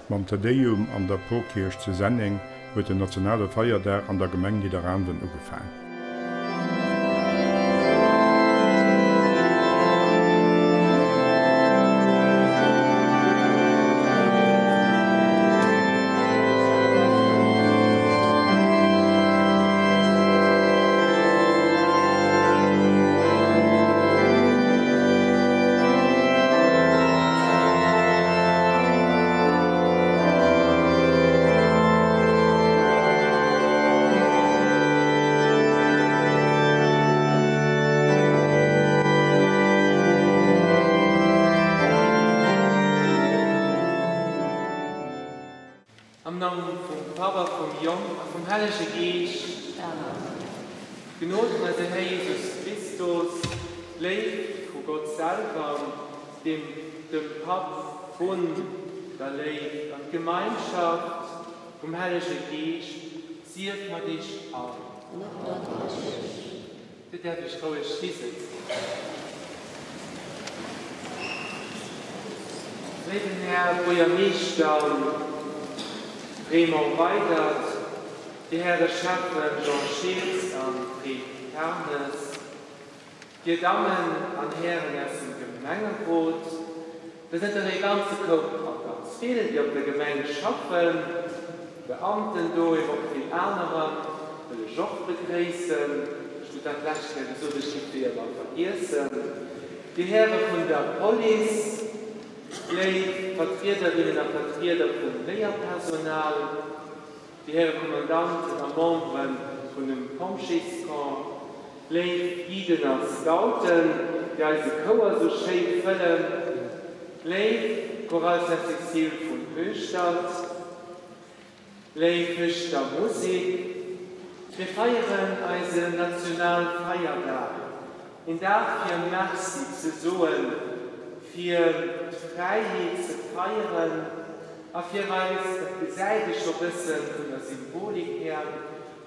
Mam Te Deum an der Porkierch zu Senneng huet den nationale Feierdag an der Gemeng Nidderaanwen ugefaang. Am Numm vum Papp a vum Jong a vum Hellege Geescht. Amen. D'Gnod vun eisem Här Jesus Christus, d'Léift vu Gott selwer, deem dem Papp vun der Léift an d'Gemeinschaft vum Hellege Geescht sief mat iech all. An och mat iech. Dir däerft iech roueg hisëtzen. Léiwen Här Buergermeeschter Raymond Weydert, Dir Häre Schäffen Jean Schiltz a Fred Ternes, Dir Dammen an Hären aus dem Gemengerot, do sënn der e ganze Koup a ganz vill, déi op der Gemeng schaffen, Beamten do, ewer och vill anerer wëll ech och begréissen. Ech krut dat d'lescht Kéier gesot, ech géif déi ëmmer vergiessen. Dir Häre vun der Police, léif Vertriederinnen a Vertrieder vum Léierpersonal, Dir Häre Kommandanten a Membere vun dem Pompjeescorps, léif Guiden a Scouten, déi eise Chouer esou schéi fëllen, léif Chorale Sainte-Cécile vun Hueschtert, léif Hueschter Musik, mir feieren eisen Nationalfeierdag, een Dag fir Merci ze soen, fir d'Fräiheet ze feieren a fir eis, dat gesäit ee scho bëssen vun der Symbolik här,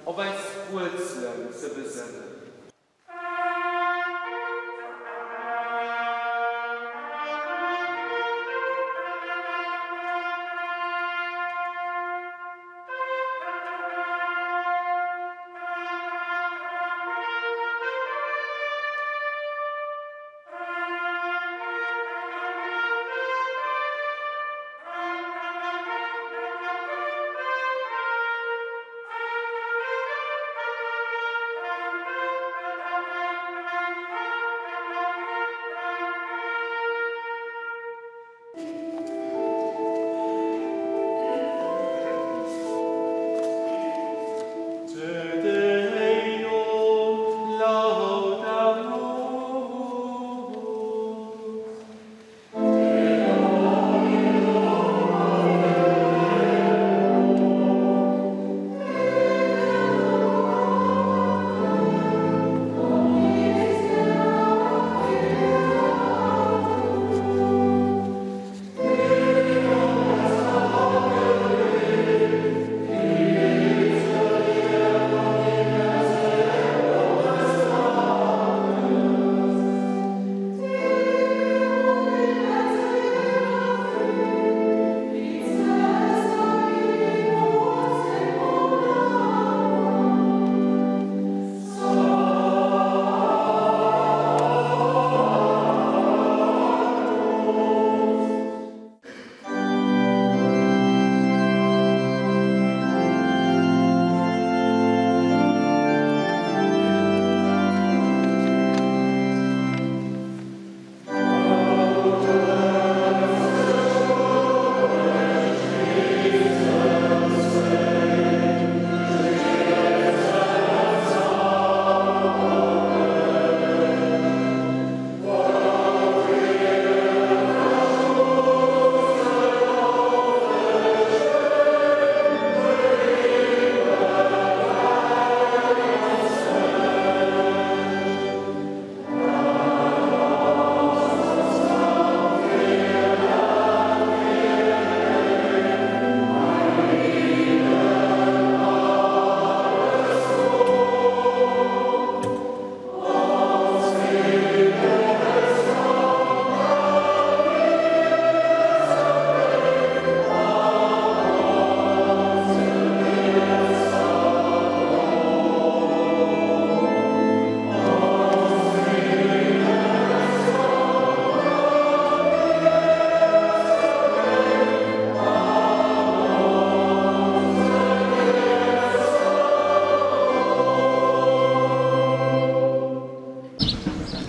op eis Wuerzelen ze besënnen. Te Deum laudamus.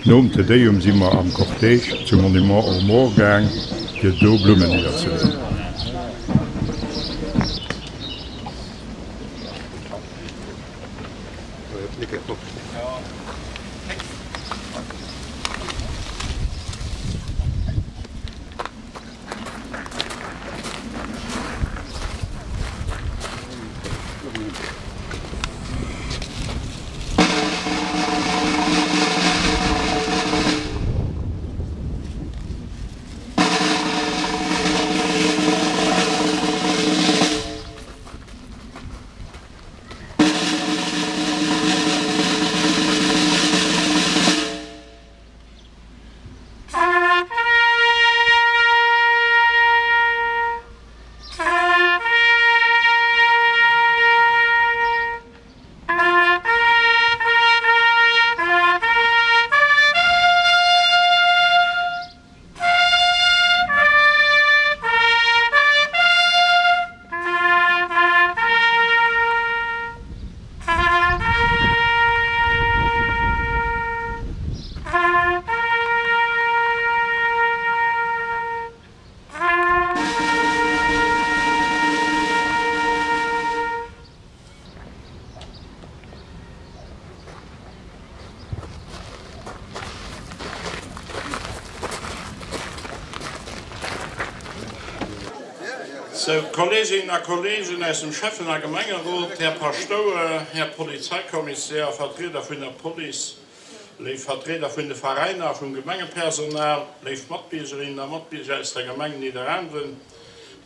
Nom Te Deum si mer am Cortège zum Monument aux Morts gaang, fir do Blummen nidderzeleeën. Sou, Kolleeginnen a Kolleegen aus dem Schäffen a Gemengerot, Här Paschtouer, Här Polizeikommissär a Vertrieder vun der Police, léif Vertrieder vun de Veräiner a vum Gemengepersonal, léif Matbiergerinnen a Matbierger aus der Gemeng Nidderaanwen,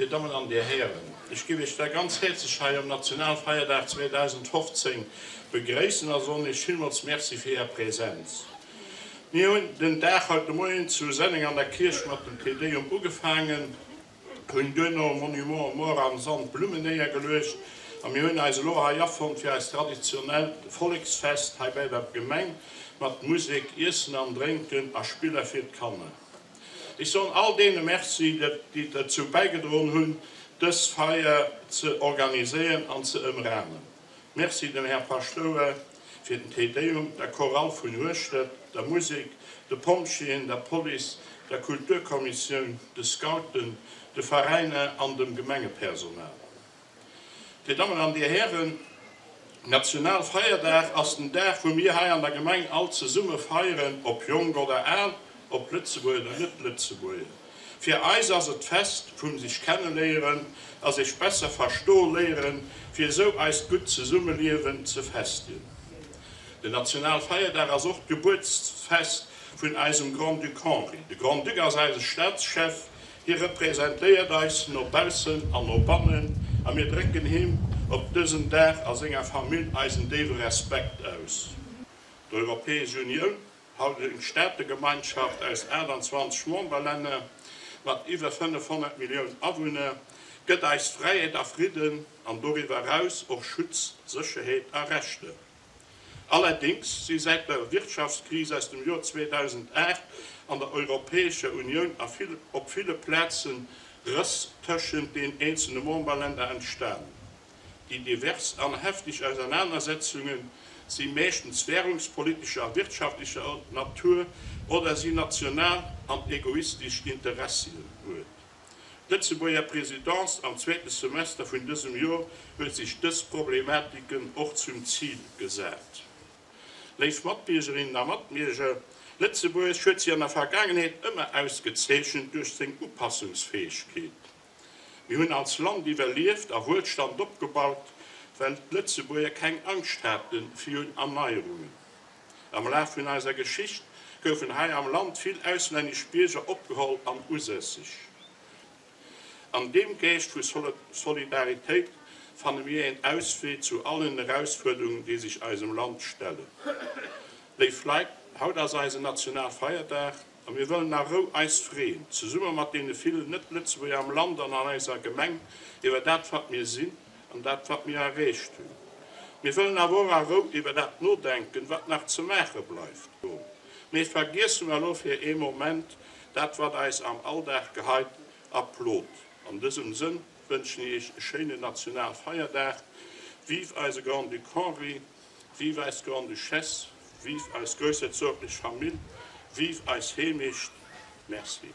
Dir Dammen an Dir Hären, ech géif Iech da ganz häerzlech hei um Nationalfeierdag 2015 begréissen a soen Iech villmools Merci fir Är Präsenz. Mir hunn den Dag haut de Moien zu Senneng an der Kierch mat dem Te Deum ugefaangen, hunn duerno um Monument aux Morts am Sand Blummen néiergeluecht a mir hunn eis elo hei afonnt fir eist traditionellt Volleksfest hei bäi der Gemeng mat Musek, Iessen an Drénken a Spiller fir d'Kanner. Ech soen all deene Merci, déi derzou bäigedroen hunn, dës Feier ze organiséieren an ze ëmramen. Merci dem Här Paschtouer fir den Te Deum, der Chorale vun Hueschtert, der Musek, de Pompjeeën, der Police, der Kulturkommissioun, de Scouten, de Veräiner an dem Gemengepersonal. Dir Dammen an Dir Hären, Nationalfeierdag ass den Dag, wou mir hei an der Gemeng all zesumme feieren, ob jonk oder al, ob Lëtzebuerger oder Net-Lëtzebuerger. Fir eis ass et d'Fest vum sech kenneléieren a sech besser verstoe léieren, fir esou eist gutt Zesummeliewen ze festigen. Den Nationalfeierdag ass och d'Gebuertsfest vun eisem Grand-Duc Henri. De Grand-Duc ass eise Staatschef, Hie representéiert eis no baussen an no bannen a mir drécken him op dësem Dag a senger Famill eisen déiwe Respekt aus. D'Europäesch Unioun, haut eng Staategemeinschaft aus 28 Memberlänner mat iwwer 500 Milliounen Awunner, gëtt eis Fräiheet a Fridden an doriwwer eraus och Schutz, Sécherheet a Rechter. Allerdéngs si säit der Wirtschaftskris aus dem Joer 2008 an der Europäescher Unioun a op ville Plaze Rëss tëschent den eenzelne Memberländer entstanen. Déi divers an heftig Ausernanersetzunge si meeschtens währungspolitescher a wirtschaftlecher Natur oder si national an egoistesch Interessien huet. D'Lëtzebuerger Présidence am zweete Semester vun dësem Jor huet sech dës Problematiken och zum Zil gesat. Léif Matbiergerinnen a Matbierger, Lëtzebuerg huet sech an der Vergaangenheet ëmmer ausgezeechent duerch seng Upassungsfäegkeet. Mir hunn als Land iwwerlieft a Wuelstand opgebaut, well d'Lëtzebuerger keng Angscht hate virun Erneierungen. Am Laf vun eiser Geschicht goufen hei am Land vill auslännesch Bierger opgeholl an usässeg. An deem Geescht vu Solidaritéit fanne mir een Auswee zu allen Erausfuerderungen, déi sech eisem Land stellen. Léif Leit, haut ass eisen Nationalfeierdag a mir wëllen a Rou eis freeën, zesumme mat deene villen Net-Lëtzebuerger am Land an an eiser Gemeng, iwwer dat wat mir sinn an dat wat mir erreecht hunn. Mir wëllen awer och a Rou iwwer dat nodenken, wat nach ze maache bleift. Mee vergiesse mer elo fir ee Moment dat, wat eis am Alldag geheit a plot. An dësem Sënn wënschen ech Iech e schéinen Nationalfeierdag. Vive eise Grand-Duc Henri, vive eis Grande-Duchesse, vive eis groussherzoglech Famill. Vive eis Heemecht! Merci.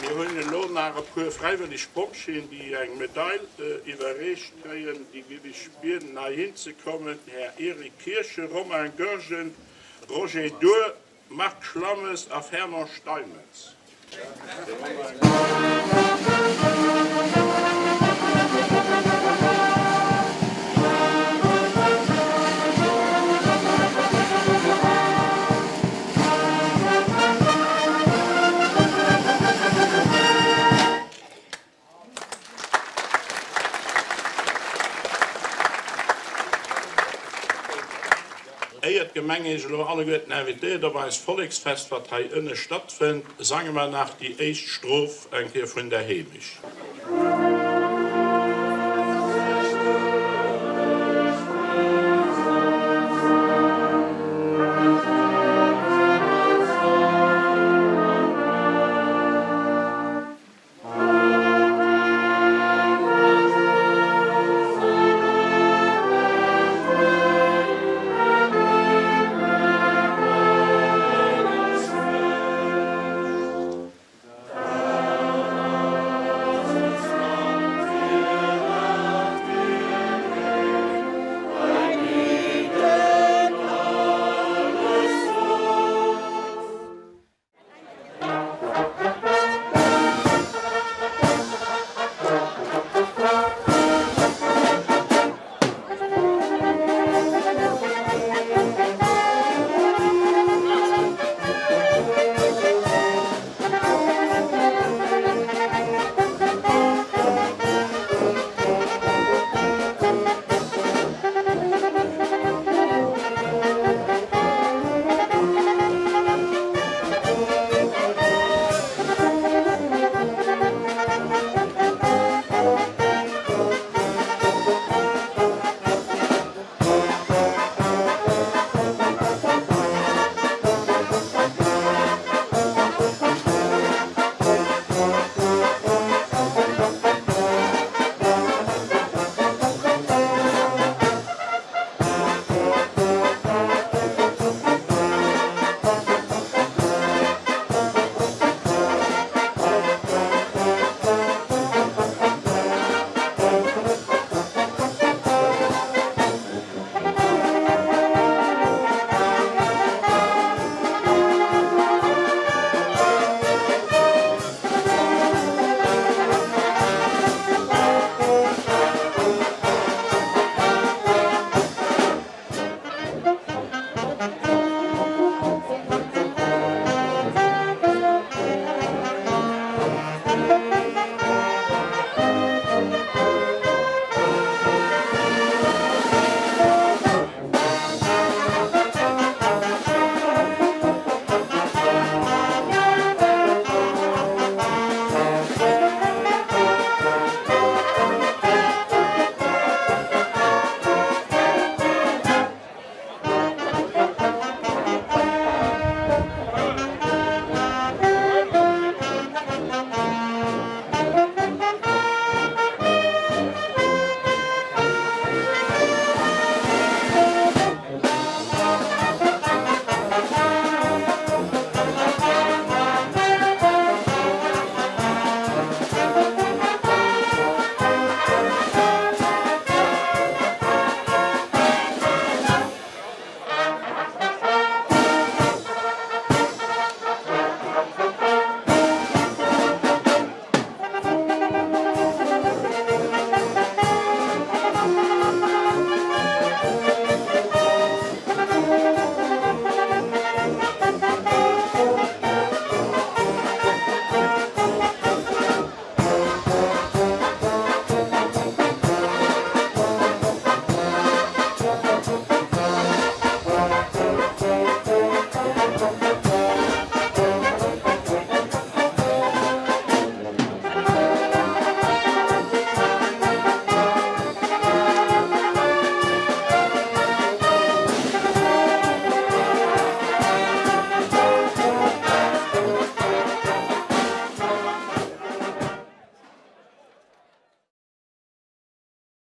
Mir hunn elo nach e puer fräiwëlleg Pompjeeën, déi eng Medail iwwerreecht kréien. Déi giff ech bieden, heihin ze kommen, Här Eric Kirchen, Romain Goergen, Roger Duhr, Marc Schlammes a Fernand Steinmetz. Éier d'Gemeng Iech elo alleguerten invitéiert op eist Volleksfest, wat hei ënne stattfënnt, sange mer nach déi éischt Stroph eng Kéier vun der Heemecht.